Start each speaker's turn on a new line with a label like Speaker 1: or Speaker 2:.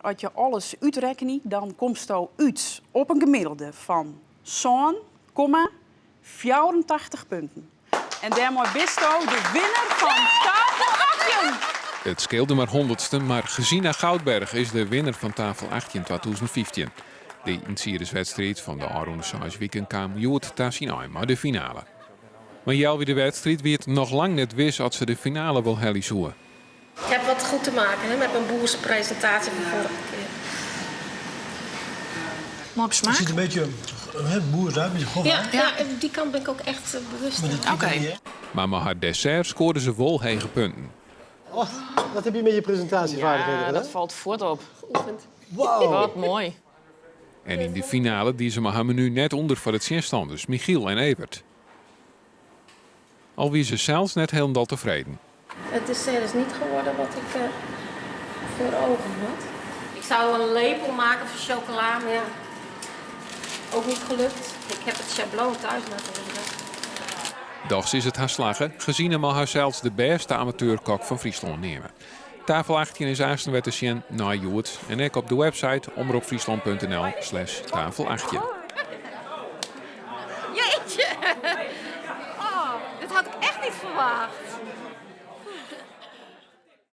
Speaker 1: As je alles útrekkenje, dan komsto út op in gemiddelde fan 7,84 punten. En dêrmei bisto de winner fan Tafel 18!
Speaker 2: It skeelde mar hûndertsten, mar Gezina Goudberg is de winner fan Tafel 18 2015. De itensiederswedstriid fan de ôfrûne seis wiken kaam hjoed ta syn ein mei de finale. Mar healwei de wedstriid wie it noch lang net wis oft se de finale wol helje soe.
Speaker 3: Ik heb wat goed te maken, hè, met mijn boerse presentatie van vorige keer.
Speaker 4: Moai op smaak.
Speaker 5: Het ziet een beetje, hè, boers uit, een beetje grof.
Speaker 3: Ja, ja, die kant ben ik ook echt bewust.
Speaker 4: Oké.
Speaker 2: Mar mei har dessert skoarde se wol hege punten.
Speaker 5: Oh, wat heb je met je presentatievaardigheden
Speaker 4: Ja,
Speaker 5: gedaan?
Speaker 4: dat falt fuort op.
Speaker 3: Geoefend.
Speaker 5: Wow.
Speaker 4: Wat moai.
Speaker 2: En yn de finale die se mei har menu net ûnder foar de tsjinstanners Michiel en Evert. Al wie se sels net hielendal tefreden.
Speaker 3: Het dessert is niet geworden wat ik voor ogen had. Ik zou een lepel maken van chocola, maar ja, ook niet gelukt. Ik heb het sjabloon thuis laten liggen.
Speaker 2: Dochs is it har slagge. Gezina mei harsels de bêste amateurkok fan Fryslân neame. Tafel 18 is aansten wer te sjen nei hjoed en ek op de website omropfryslan.nl/tafel18.
Speaker 3: Jeetje! Oh, dit had ik echt niet verwacht.